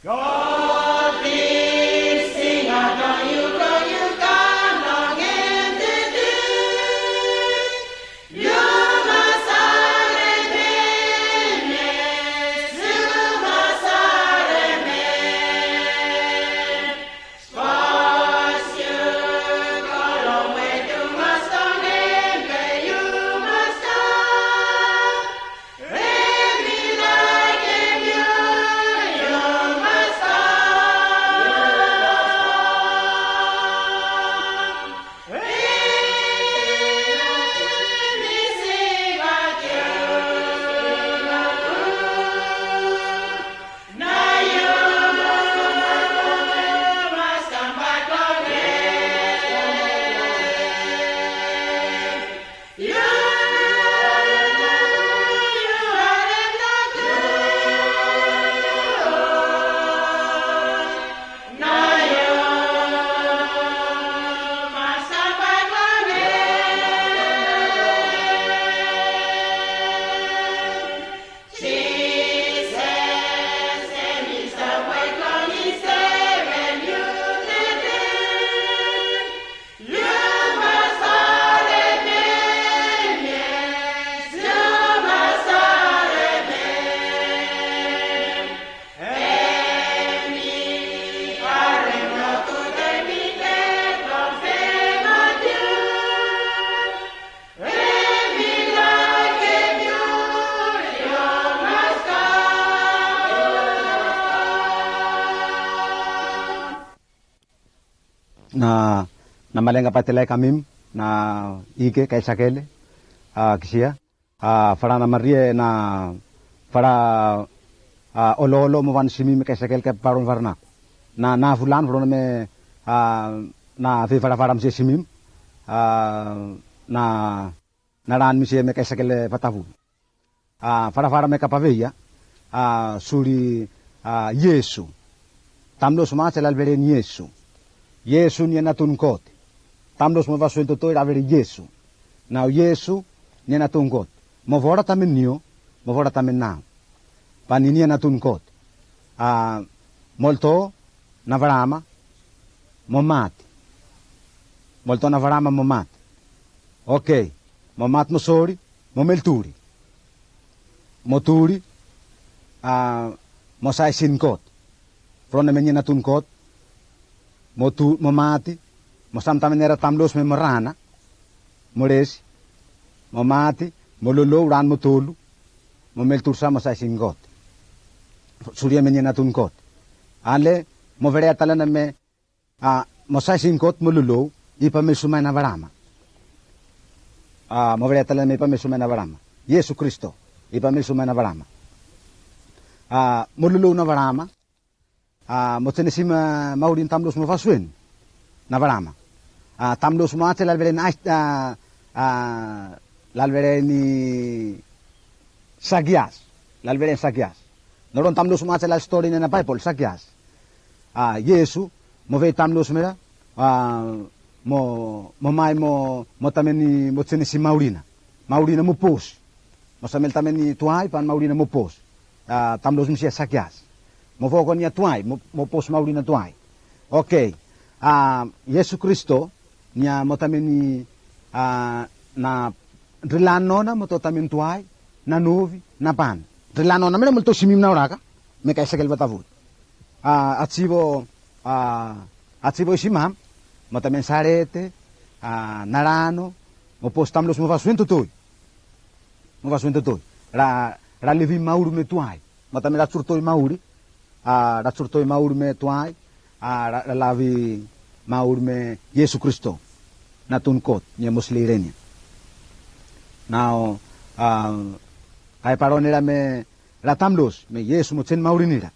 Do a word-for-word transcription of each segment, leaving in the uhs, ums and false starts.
God bless you, God bless you, God bless you. Na, na malega bati lae kamim, na ike Kae Sakele, a, kisia. A, fala na marie na fala, a, oloolo mo wan simi me Kae Sakele Kae Paron Varanako. Na, na fulan fala na me, a, na fei fala fala mese simim, a, na, na ran mese me Kae Sakele Fatavul. A, fala fala me kapa vei ya, a, suri, a, Iesu. Tamlos mo ats e lalveren Iesu. Iesu ni a natun God. Tamlos mo vasuen toto i laveren Iesu. Nao Iesu ni a natun God. Mo vora tamen nio, mo vora tamen nao. Bani ni a natun God. A, molto na varama, mo mati. Molto na varama, mo mati. Okei, mo mati mo sori, mo melturi. Mo turi, a, mo sae sin God. From na me ni a natun God, mo tu, mo mati, mo samtamen era tamlos me mo rana, mo resi, mo mati, mo lolou ran mo tolu, mo meltur sa mo sae sin God. Suri ya me ni a natun God. Ale, mo verea tale na me, a, mo sae sin God mo lolou, i pamel sumai na varama. A, mo verea tale na me i pamel sumai na varama. Iesu Kristo, i pamel sumai na varama. A, mo lolou na varama, a, mo tenesim, a, mauri ni tamlos mo vasuen na varama. A, tamlos mo ats e lalveren, a, a, lalveren Sakias. Lalveren Sakias. Noron tamlos mo ats e lal stori nao na Baebol, Sakias. A, Iesu, mo vei tamlos mera, a, mo, mo mae mo, mo tamen ni, mo tenesim maurina. Maurina mo pos. Mo samel tamen ni tuai, ban maurina mo pos. A, tamlos mese ya Sakias. Mo voko ni a tuai, mo, mo pos maurina tuai. Okei. A, Iesu Kristo, ni a mo tamen ni, a, na rilan nona mo to tamen tuai, na novi, na ban. Rilan nona mera molto simim na oraka, me Kae Sakele Fatavul. A, atsivo, a, atsivo i simam, mo tamen sarete, a, na rano, mo pos tamlos mo vasuen totoi. Mo vasuen totoi. Ra, ra livim mauri me tuai. Mo tamen ra tsurtoi mauri. A, ra tsurtoi mauri me tuai. A, ra, ra lavim mauri me Iesu Kristo. Natun God, ni a mo slei ren ya. Nao, a, Kae Paron era me ra tamlos, me Iesu mo jen mauri nira.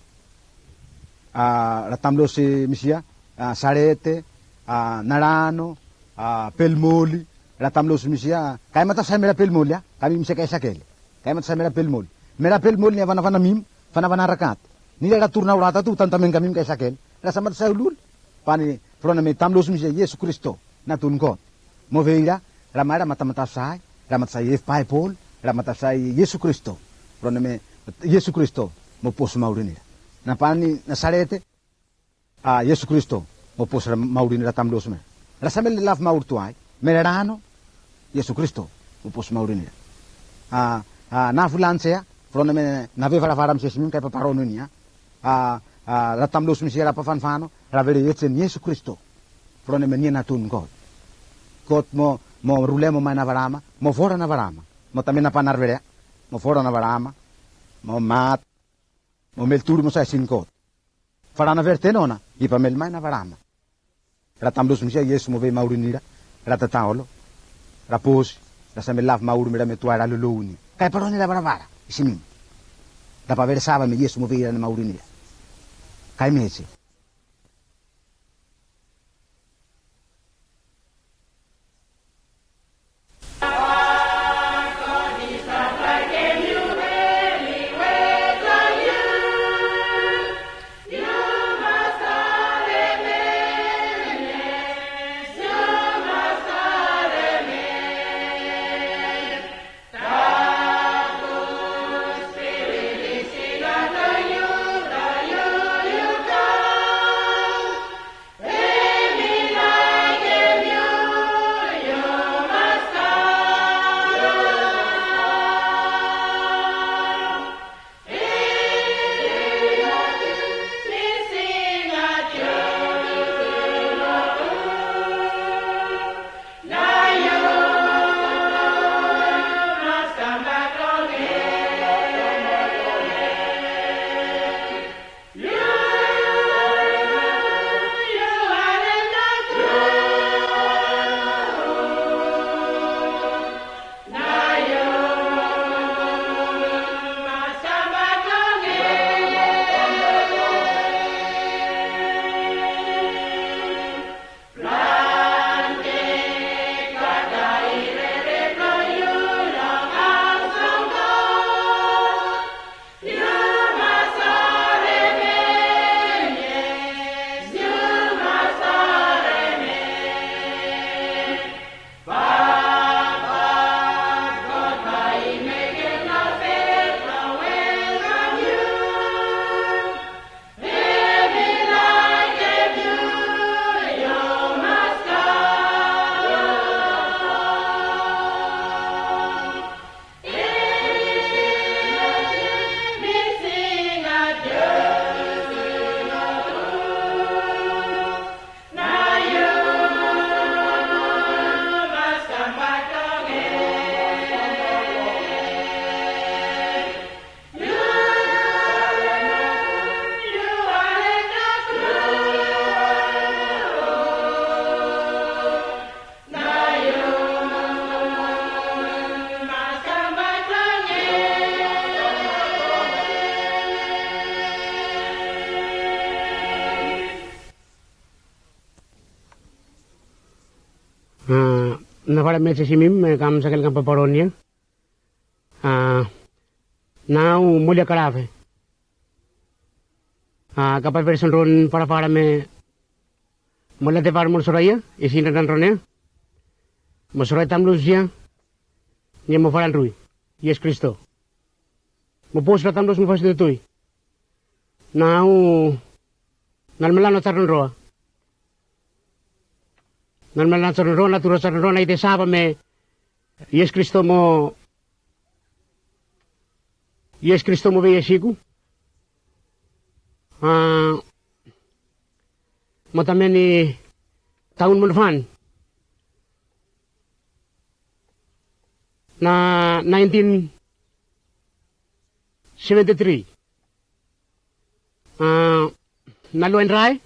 A, ra tamlos, e, misia, a, sarete, a, na rano, a, pelmoli, ra tamlos misia, Kae Matasae mera pelmoli ya, kamim misia Kae Sakele. Kae Matasae mera pelmoli. Mera pelmoli ni a vanavana mim, vanavana rakat. Nira ra turnaurata tu, tantamen kamim Kae Sakele. Ra sa Matasae ulul. Bani, from na me tamlos misia, Iesu Kristo, natun God. Mo vei ira, ra mae ra matamata sae, ra matamata sae ef Baebol, ra matamata sae Iesu Kristo. From na me, Iesu Kristo, mo pos mauri nira. Napan i Nasarete, a Iesu Kristo mo pos ra maurin ira tamlos me ra save lelaf maur tuai. Me ra no Iesu Kristo mo pos maurin ira. A, a na fulan sea, frone me na ve farafara mi se simin kai paparonu nia. A, a ra tamlos mi se ra pafanfano ra vere iejen Iesu Kristo. Frone me nia na tun God. God mo, mo rule mo mai na varama, mo fora na varama. Mo tame na panar vere, mo fora na varama, mo mat, mo meltur mo saisin God. Fara na verte nona i pamel mai na varama. Ra tamlos mi se Iesu mo vei maurin ira, ra tataolo, ra posi, ra save lelaf maur me ra me tuai ra lolouni. Kai paroni ra varavara i simim. Ra pa vere sava me Iesu mo vei ira na maurin ira. Kai mese. A, na fara mese simim me kam sakel kam paparon ia. A, nau molia kalafe. A, kapa version ron farafara me mo late fara mo soraia i sin ran ron ia. Mo sorai tamlos ia. Nia mo faranrui Iesu Kristo. Mo pos ra tamlos mo fasitotoi. Nau nalmala na taron roa. Nalmala na taron roa, na tura taron roa, na ite sava me Iesu Kristo mo Iesu Kristo mo vei Iesu iku. A, mo tamen i taun mo nofan. Na naentin seventi tri. A, na luain rae.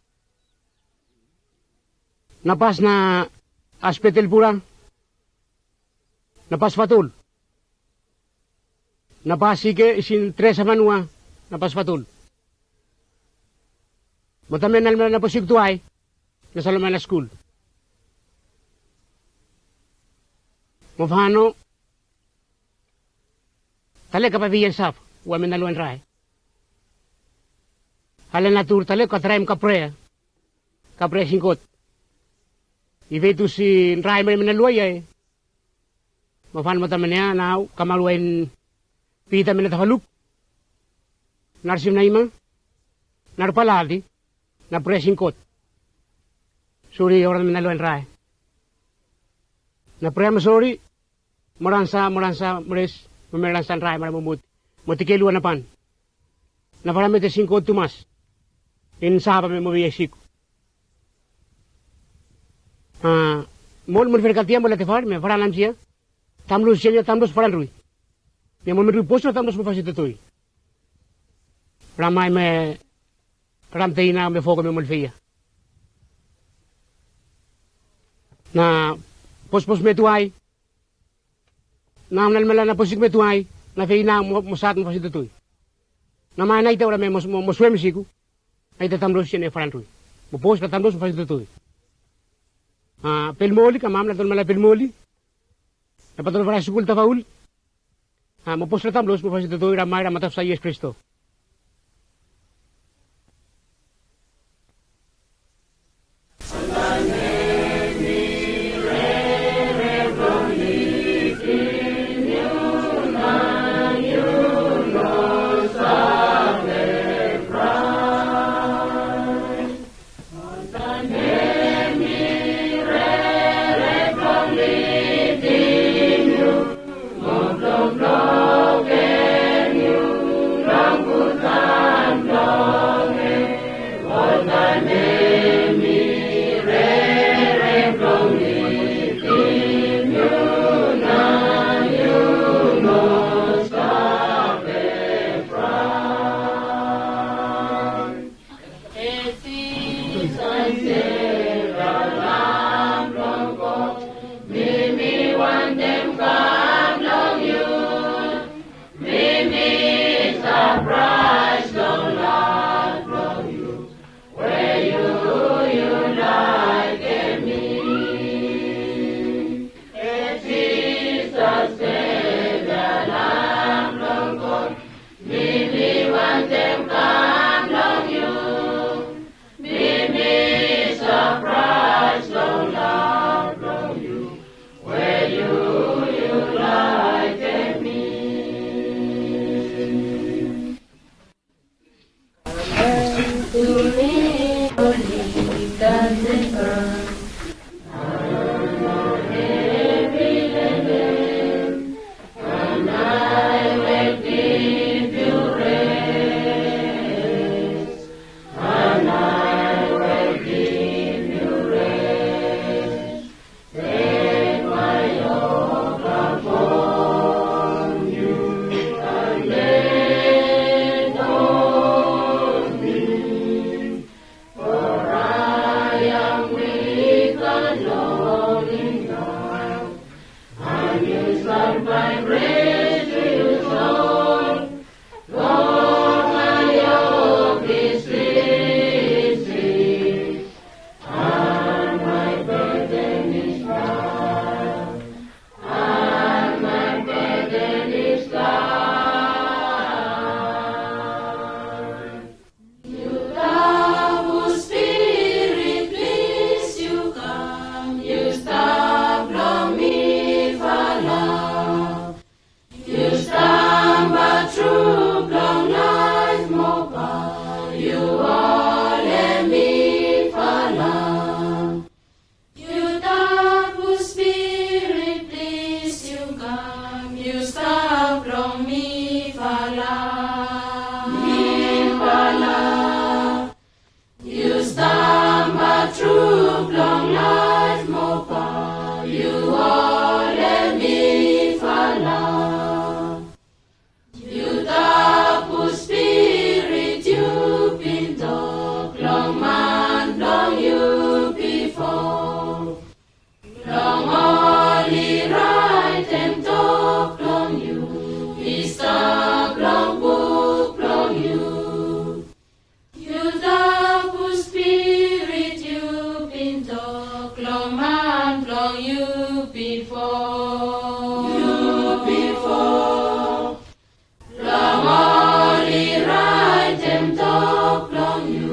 Na pas na aspetel pura. Na pas fatol. Na pas ike i sin tres a vanua. Na pas fatol. Mo tamen nalmala na posik tuai. Na salo mai na skul. Mo fano. Tale kapa vei en saf. Ua me na luain rae. Ale na tur tale ka traem ka prea. Ka prea sin God. I vei tu sin rae me na luai ia e. Mo fan mo tamen ia nau kama luain Pita me na tavaluk. Na risif na ima. narapalati, na prea sin God. Sori, ora mi na loan drae. Na prea mo sori, mo ransa, mo ransa, mo res, mo me ransa drae, mo ra momot, mo teke lua na pan. Na fara mete sin God tumas. In sava me mo vei sik. A, mol, mol ferkatia, mol ate far, me fara lamsia. Tamlos sia, tamlos faranrui. Ia mo me rui pos na tamlos mo fasitotoi. Ramai me ramte ina me foko me molfeia. Na pospos me tuai. Na nalmala na posik me tuai. Na feina mo, mo sat mo fasitotoi. Na mai naita ora me mo, mo, mo swem siku. Naita tamlos sia ne faranrui. Mo pos na tamlos mo fasitotoi. A, pelmoli, kamam na tolmala pelmoli. Na patol fara sukul tafaul. A, mo pos ra tamlos mo fasitotoi ra mai ra matafsa Iesu Kristo. Yu stap long mi falap. Yu stap batrum blong laef moa, yu holem mi falap. Yu Tabu Spirit, plis yu kam, yu stap long mi falap. Mi falap. Yu stap batrum blong laef moa, yu holem mi falap. Yu Tabu Spirit, yu bin tok long man blong yu bifo. Long ol i raetem tok blong yu, i stap long buk blong yu. Yu Tabu Spirit, yu bin tok long man blong yu bifo. Yu bifo. Long ol i raetem tok blong yu,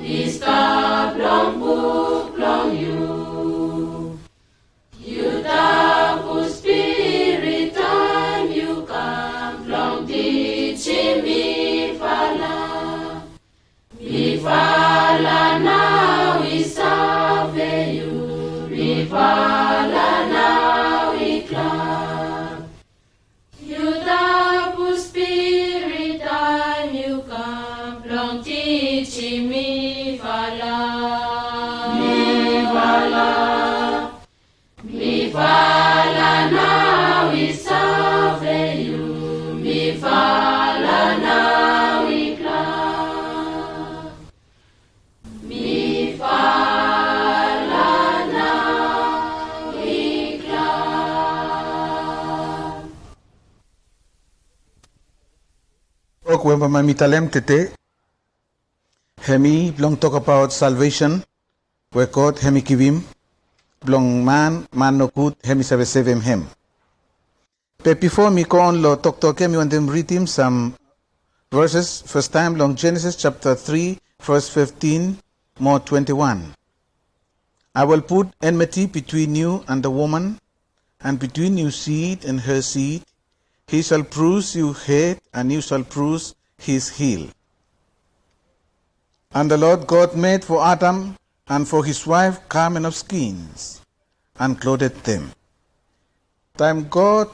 i stap long buk blong yu. Yu Tabu Spirit, taem yu kam blong tijim mi falap. Mi Fala nao i klak. Yu Tabu Spirit, taem yu kam blong tijim mi fala. Mi fala. Mi fala nao i save yu. Mi fala nao i klak. Mi fala nao i klak. Tok we bambae mi talem tede hemi blong tokbaot salvesen we God hemi givim blong man, man nogud hemi save sevem hem. Be bifo mi go on long toktok ya, mi wantem ridim sam verses, fastaem long Genesis japta tri, ves fiftin mo twenti wan. I will put enmity between you and the woman, and between your seed and her seed. He shall bruise your head, and you shall bruise his heel. And the Lord God made for Adam and for his wife garment of skins, and clothed them. Taem God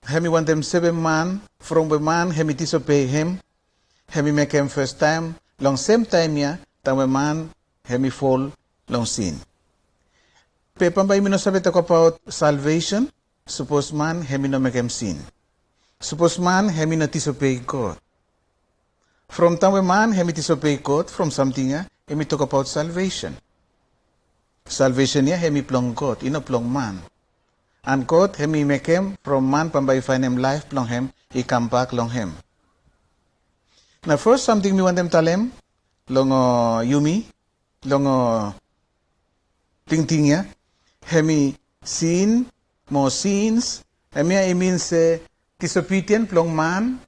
hemi wantem sevem man from we man hemi disobei hem, hemi mekem fastaem long sem taem ya, taem we man hemi fol long sin. Be bambae yumi no save tokbaot salvesen sapos man hemi no mekem sin. Sapos man hemi no disobei God. From taem we man hemi disobei God, from samting ya hemi tokbaot salvesen. Salvesen ya hemi blong God, i no blong man. And God hemi mekem from man bambae i faenem laef blong hem i kambak long hem. Nao fes samting mi wantem talem long, uh, yumi, long, uh, tingting ya, hemi sin mo sins, hemia i min se disobedien blong man.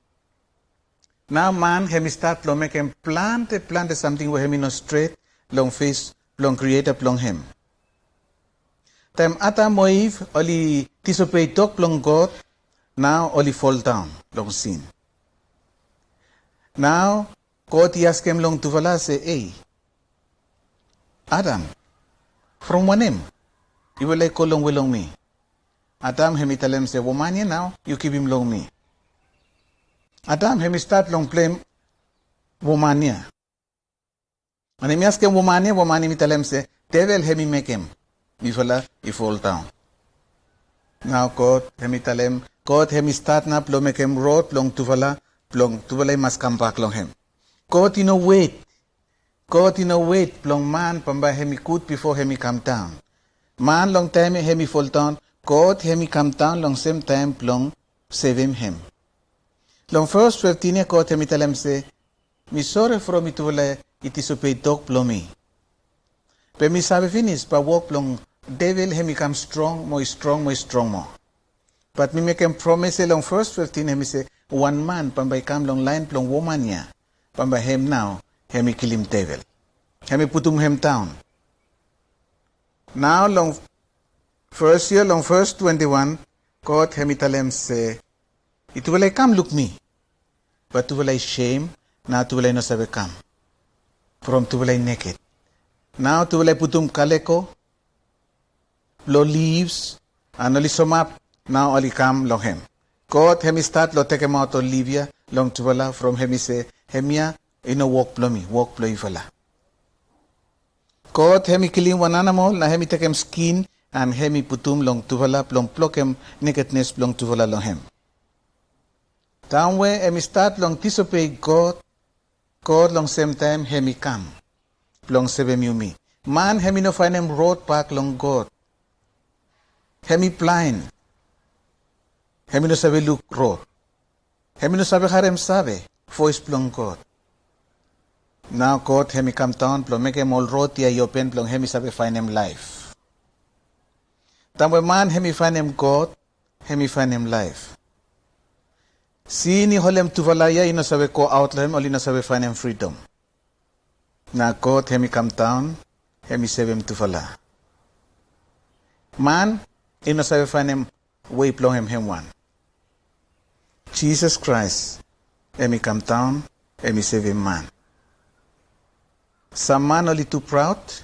Nao man hemi stat long mekem plante plante samting we hemi no stret long fes blong Krieta blong hem. Taem Adam mo Iv oli disobei tok blong God, nao oli foldaon long sin. Nao God i askem long tufala se, "Ei, Adam, from wanem yufala i go longwe long mi?" Adam hemi talem se, "Woman ya nao yu givim long mi." Adam hemi stat long blem woman ya. Mo hemi askem woman ya, woman hemi talem se, "Devel hemi mekem mifala i foldaon." Nao God hemi talem, God hemi stat nao blong mekem rod blong tufala, blong tufala i mas kambak long hem. God i no wet. God i no wet blong man bambae hemi gud bifo hemi kamdaon. Man long taem ya hemi foldaon, God hemi kamdaon long sem taem blong sevem hem. Long fes fiftin ya God hemi talem se, "Mi sore from yufala i disobei tok blong mi. Be mi save finis bae wok blong devel hemi kam strong mo i strong mo i strong moa." Bat mi mekem promes ya long fes fiftin, hemi se wan man bambae i kam long laen blong woman ya, bambae hem nao hemi kilim devel. Hemi putum hem daon. Nao long fes ya, long fes twenti wan, God hemi talem se, "Yufala i kam luk mi." Bat tufala i sem, nao tufala i no save kam. From tufala i neked. Nao tufala i putum kaleko blong leaves, and oli somap, nao oli kam long hem. God hemi stat long tekemaot ol leaf ya long tufala, from hemi se, "Hemia i no wok blong mi, wok blong yufala." God hemi kilim wan anamol, nao hemi tekem skin, and hemi putum long tufala blong blokem nekednes blong tufala long hem. Taem we hemi stat long disobei God, God long sem taem hemi kam blong sevem yumi. Man hemi no faenem rod bak long God. Hemi blaen. Hemi no save luk rod. Hemi no save harem save voes blong God. Nao God hemi kamdaon blong mekem ol rod ya i open blong hemi save faenem laef. Taem we man hemi faenem God, hemi faenem laef. Sin i holem tufala ya i no save goaot long hem, oli no save faenem fridom. Nao God hemi kamdaon, hemi sevem tufala. Man i no save faenem wei blong hem hemwan. Jisas Kraes hemi kamdaon, hemi sevem man. Sam man oli tu praod,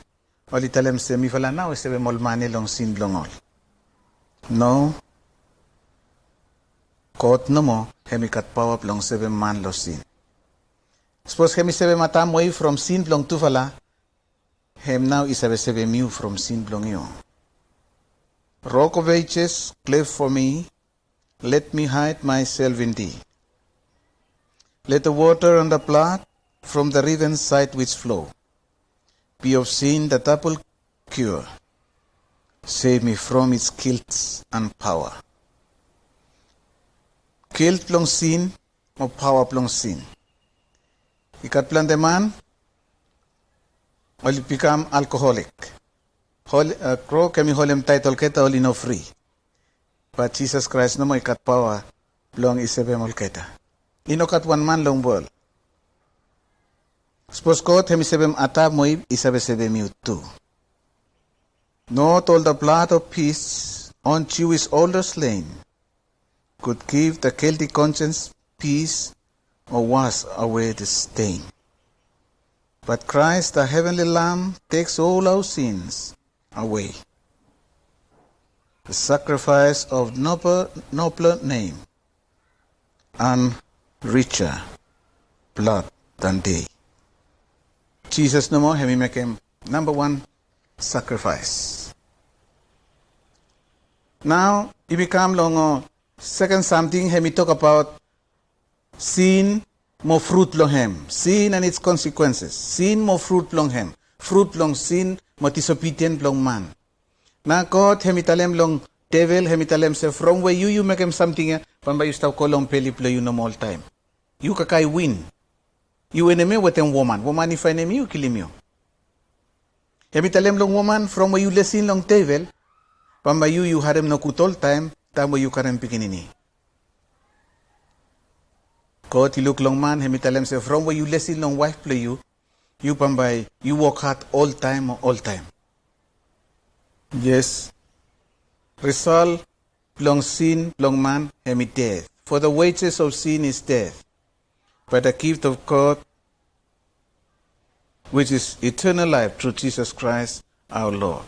oli talem se mifala nao i sevem ol man ya long sin blong ol. No. God nomo hem i gat paoa blong sevem man long sin. Sapos hem i sevem Adam we i from sin blong tufala, hem nao i save sevem yu from sin blong yu. Rock of ages, cleft for me, let me hide myself in thee. Let the water and the blood from the riven side which flow be of sin the double cure. Save me from its guilt and power. Guilt blong sin o paoa blong sin. I gat plante man oli bikam alkoholik. Hol, uh, krok hem i holem taet olgeta oli no fri. Bat Jisas Kraes nomo i gat paoa blong i sevem olgeta. I no gat wan man long wol. Sapos God hem i sevem Adam o Iv, i save sevem yu tu. Not all the blood of peace on Jewish altar slain could give the guilty conscience peace or wash away the stain. But Christ, the heavenly Lamb, takes all our sins away. The sacrifice of noble, nobler name and richer blood than they. Jisas nomo hem i mekem namba wan sakrifaes. Nao yumi kam long seken samting hem i tokbaot sin mo frut blong hem. Sin and its consequences. Sin mo frut blong hem. Frut blong sin mo disobidien blong man. Nao God hem i talem long devel, hem i talem se from we yu yu mekem samting ya, bambae yu stap go long beli blong yu nomo oltaem. Yu kakae win. Yu enemi wetem woman, woman i faenem yu, kilim yu. Hem i talem long woman from we yu lesin long devel, bambae yu yu harem nogud oltaem taem we yu karem pikinini. God i luk long man, hem i talem se from we yu lesin long waef blong yu, yu bambae yu wok had oltaem o oltaem. Yes. Risol blong sin blong man hem i ded. For the wages of sin is death, but the gift of God, which is eternal life through Jesus Christ our Lord.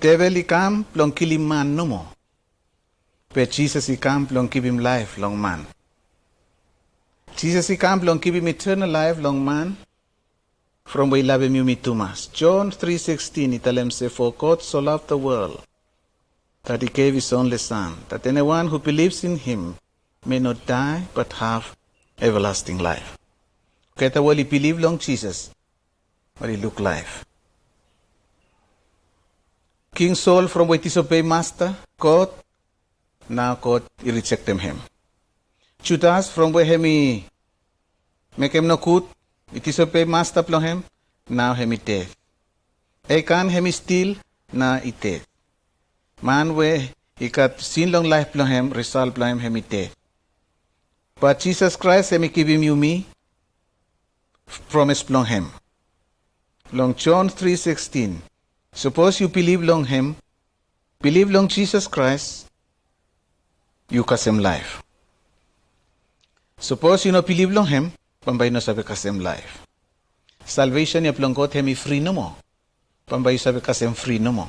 Devel i kam blong kilim man nomo. Be Jisas i kam blong givim laef long man. Jisas i kam blong givim eternal laef long man from we i lavem yumi tumas. John three sixteen i talem se, for God so loved the world that he gave his only Son, that anyone who believes in him may not die but have everlasting life. Olgeta we oli bilif long Jisas oli luk laef. King Sol from we i disobei Masta God, nao God i rijektem hem. Judas from we hem i mekem nogud, i disobei Masta blong hem, nao hem i ded. Ekan hem i stil, nao i ded. Man we i gat sin long laef blong hem, risol blong hem hem i ded. Bat Jisas Kraes hem i givim yumi promes blong hem. Long John three sixteen, sapos yu bilif long hem, bilif long Jisas Kraes, yu kasem laef. Sapos yu no bilif long hem, bambae yu no save kasem laef. Salvesen ya blong God hem i fri nomo. Bambae yu save kasem fri nomo.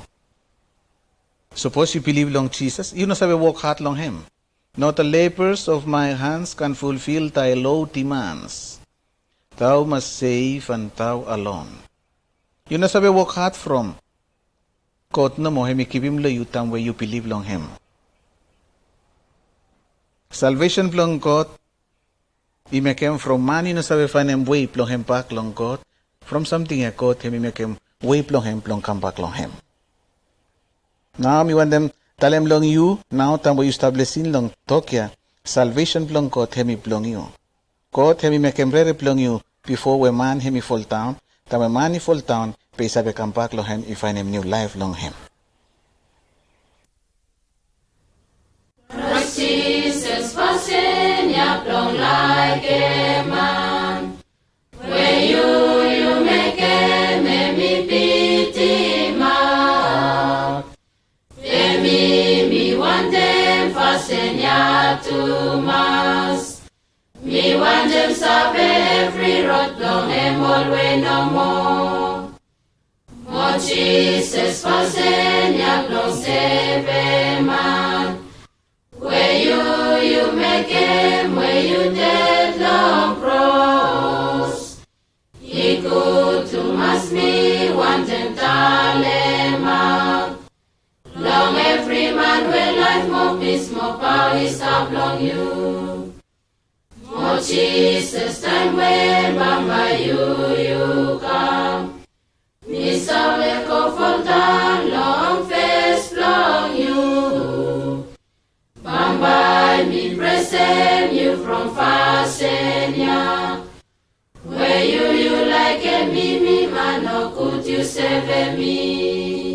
Sapos yu bilif long Jisas, yu no save wok had long hem. Not the labors of my hands can fulfill thy law demands. Thou must save and thou alone. Yu no save wok had from God nomo hem i givim long yu taem we yu bilif long hem. Salvesen blong God i mekem from man i no save faenem wei blong hem bak long God. From samting ya God hem i mekem wei blong hem blong kambak long hem. Nao mi wantem talem long yu nao taem we yu stap lesin long tok ya, salvesen blong God hem i blong yu. God hem i mekem rere blong yu bifo we man hem i foldaon. Taem we man i foldaon be i save kambak long hem i faenem niu laef long hem. Kraes Jisas fasin ya blong laekem man. We yu yu mekem hem i bitim mak. Be mi mi wantem fasin ya tumas. Mi wantem save evri rod blong hem olwe nomo. Jisas, fasin ya blong sevem man, we yu, yu mekem, we yu ded long kros. I gud tumas mi wantem talemaot long evri man we laef mo pis mo paoa i stap long yu. O Jisas, taem we bambae yu, yu kam, mi save go foldaon long fes blong yu. Bambae mi presem yu from fasin ya, we yu, yu laekem mi, mi man nogud, yu sevem mi.